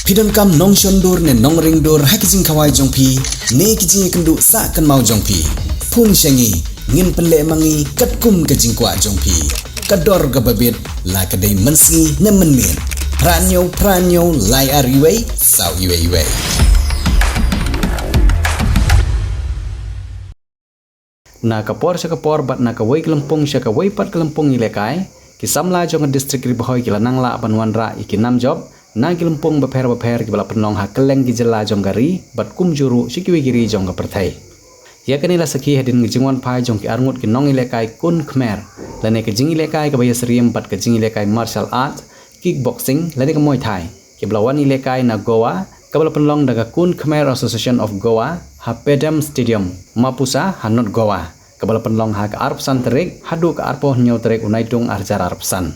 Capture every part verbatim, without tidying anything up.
Phi donkam nongshon dur ne nongring dur ha ki jingkhawai jong phi ne ki jingïakynduh sah kynmaw jong phi? Phone sha ngi, ngin pynleh ma ngi katkum ka jingkwah jong phi. Ka dor kaba bit, la ka dei mynsngi ne mynmiet. Phra hynñiew phra hynñiew lai ar iwei saw iwei iwei. Na ka por sha ka por bad na kawei ka lympung sha kawei pat ka lympung ïalehkai, ki samla jong ka district Ri Bhoi ki la nang lah ban wanrah ïa ki nam jop na ki lympung bapher bapher kiba la pynlong ha kylleng ki jylla jong ka ri bad kumjuh ruh sha kiwei ki ri jong ka pyrthei. Ïa kane la sakhi hadien ka jingwanphai jong ki arngut ki nongïalehkai khun khmer lane ka jingïalehkai kaba ïasyriem bad ka jingïalehkai martial art, kickboxing lane ka Muay Thai, kiba la wan ïalehkai na Goa, kaba la pynlong da ka Khun Khmer Association of Goa ha Padam Stadium, Mapusa ha North Goa, kaba la pynlong ha ka arphew san tarik haduh ka arphew hynñiew tarik u Naitung arhajar arphew san.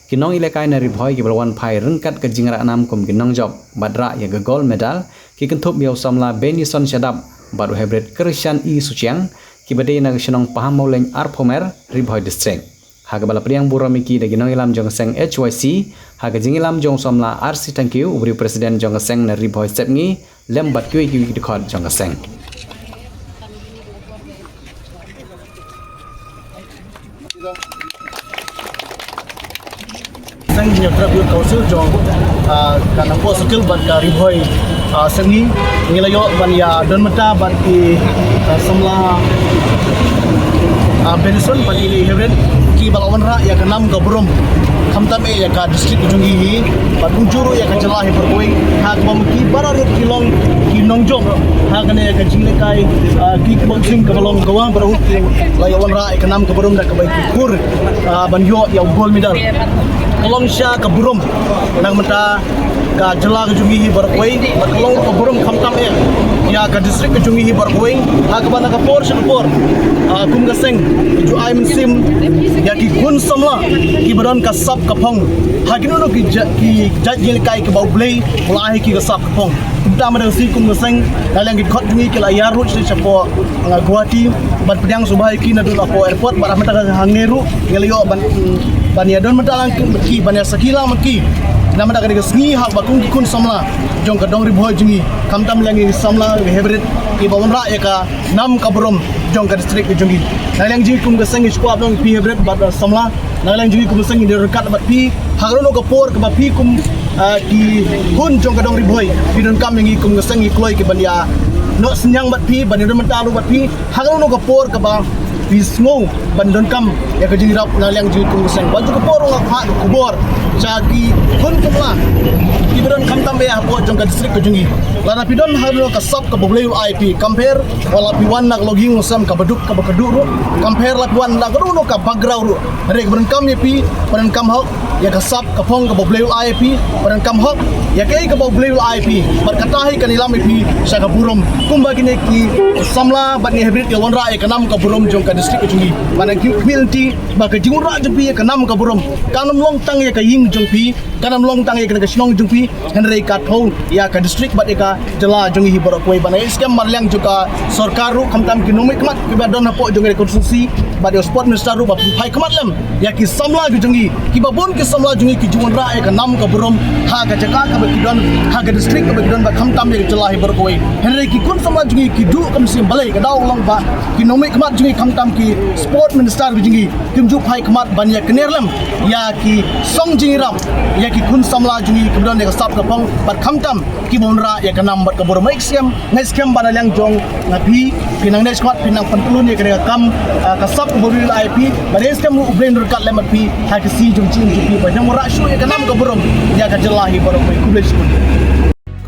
Ki nongïalehkai na Ri Bhoi kiba la wanphai ryngkat ka jingrah nam kum ki nongjop bad rah ïa ka gold medal ki kynthup ïa u samla Benison Shadap bad u Hybrid Krishan E Suchiang, kiba dei na ka shnong Pahammawlein Arphewmer, Ri Bhoi District. Ha kaba la pdiang burom ïa ki da ki nongïalam jong ka seng H Y C, ha ka jingïalam jong u samla R C Thangkhiew, u briew president jong ka seng na Ri Bhoi Sepngi, lem bad kiwei kiwei ki dkhot jong ka seng. Seng Hynñiewtrep Youth Council jong, ah, ka Nongpoh Circle bad ka Ri Bhoi, ah, Sepngi, ngi la ïoh ban ïa don mynta bad ki, ah, samla, ah, Benison bad i Hybrid, kiba la wanrah ïa ka nam ka burom khamtam eh ïa ka district jong ngi hi bad kumjuh ruh ïa ka jylla hi baroh kawei, ha kaba ma ki baroh ruh ki long ki nongjop ha kane ka jingïalehkai, ah, kickboxing kaba long Goa, baroh ruh ki la ïa wanrah ïa ka nam ka burom da kaba ki kur, ah, ban ïoh ïa u gold medal. Ka long shisha ka burom na ka bynta ka jylla ka jong ngi hi baroh kawei, bad ka long ka burom khamtam eh ïa ka district ka jong ngi hi baroh kawei, ha kaba na ka por sha ka por, ah, kum ka seng ju ai mynsiem ïa ki khun samla kiba don ka sap ka phong ha kino kino ki ja-, ki jait jingïalehkai kiba U Blei u la ai ha ki ka sap ka phong. Kumta mynta ka sngi kum ka seng, na liang ki dkhot jong ngi ki la ïaroh sha, shapoh, ah, Guwahati, ban pdiang sngewbha ïa ki naduh hapoh airport, bad mynta ka hangne ruh ngi la ïoh ban, ban ïa don mynta lang ki, ban ïa sakhi lang ki na mynta ka dei ka sngi, ha kaba kum ki khun samla jong ka dong Ri Bhoi jong ngi, khamtam liang ki samla Hybrid, kiba wanrah ïa ka nam ka burom jong ka district ka jong ngi. Na liang jong ngi kum ka seng ngi shu kwah ban ong ïa phi Hybrid bad, ah, samla, na liang jong ngi kum ka seng ngi dei ryngkat bad phi ha kano kano ka por kaba phi kum, ah, ki khun jong ka dong Ri Bhoi phi donkam ïa ngi kum ka seng ngi kloi ki ban ïa noh synñiang bad phi, ban ïa don mynta ruh bad phi ha kano kano ka por kaba phi sngew ban donkam ïa ka jingïarap na liang jong ngi kum ka seng. Bad ha ka por nga phah ka khubor sha ki khun samla kiba don khamtam eh hapoh jong ka district ka jong ngi. Lada phi don ha kano kano ka sap kaba U Blei u la ai ïa phi, kam pher wat la phi wan na ka longïing longsem kaba duk kaba kduh ruh, kam pher la phi wan na kano kano ka background ruh. Hynrei kaba donkam ïa phi, phi donkam hok ïa ka sap ka phong kaba U Blei u la ai ïa phi, phi donkam hok ïa kaei kaba U Blei u la ai ïa phi. Bad kata hi kan ïalam ïa phi sha ka burom. Kumba kine ki samla bad ngi Hybrid ki wanrah ïa ka nam ka burom jong ka district ka jong ngi. Bad ngi khmih lynti ba ka jingwanrah jong phi ïa ka nam ka burom kan ym long tang ïa ka ïing jong phi, kan ym long tang ïa ka shnong jong phi, hynrei ka thew ïa ka district bad ïa ka jylla jong ngi hi baroh kawei. Bad ngi skhem ba na liang jong ka sorkar ruh khamtam ki nongmihkhmat kiba don hapoh jong ka constituency bad ïa u sport minister ruh ba phin phai khmat lem ïa ki samla ki jong ngi, kiba bun ki samla jong ngi ki ju wanrah ïa ka nam ka burom ha ka jaka kaba ki don, ha ka district kaba ki don, bad khamtam ïa ka jylla hi baroh kawei. Hynrei ki khun samla jong ngi ki duh ka mynsiem, balei? Ka daw long ba ki nongmihkhmat jong ngi khamtam ki sport minister ki jong ngi kim ju phai khmat ban ïa kner lem ïa ki song jingïarap ïa ki khun samla jong ngi kiba don ïa ka sap ka phong, bad khamtam kiba wanrah ïa ka nam bad ka burom. Ngi skhem, ngi skhem ba na liang jong nga phi, phin nang neh shakhmat, phin nang pyntylun ïa kane ka kam, ah, ka sap kaba U Blei u la ai ïa phi, bad ngi skhem ruh U Blei un ryngkat lem bad phi ha ka sngi jong ka jingim jong phi, ban ïa wanrah shuh ïa ka nam ka burom ïa ka jylla hi baroh kawei. Khublei shibun.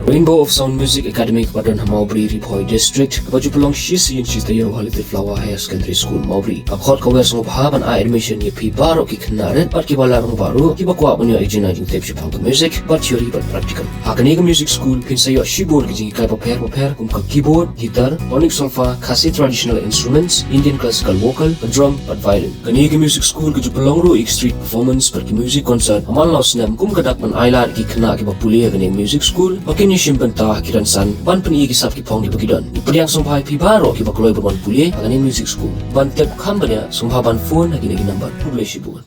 Rainbow of Sound Music Academy kaba don ha Mawbri, Ri Bhoi District, kaba ju pynlong shi sien shi taïew ha Little Flower Higher Secondary School, Mawbri, ka khot ka wer sngewbha ban ai admission ïa phi baroh ki khynnah rit bad kiba la rangbah ruh, kiba kwah ban ïoh ïa ka jingtip shaphang ka music, bad theory bad practical. Ha kane ka music school phin sa ïoh shibun ki jinghikai bapher bapher kum ka keyboard, guitar, tonic solfa, Khasi traditional instruments, Indian classical vocal, drum bad violin. Kane ka music school ka ju pynlong ruh ïa ki street performance bad ki music concert ha man la u snem, kum ka dak ban ailad ïa ki khynnah kiba pule ha kane ka music school ba kin ïashim bynta ha ki rynsan ban pyni ïa ki sap ki phong kiba ki don. Ngi pdiang sngewbha ïa phi baroh kiba kloi ban wan pule ha kane ka music school. Ban tip kham bniah sngewbha ban phone ha kine ki number. Khublei shibun.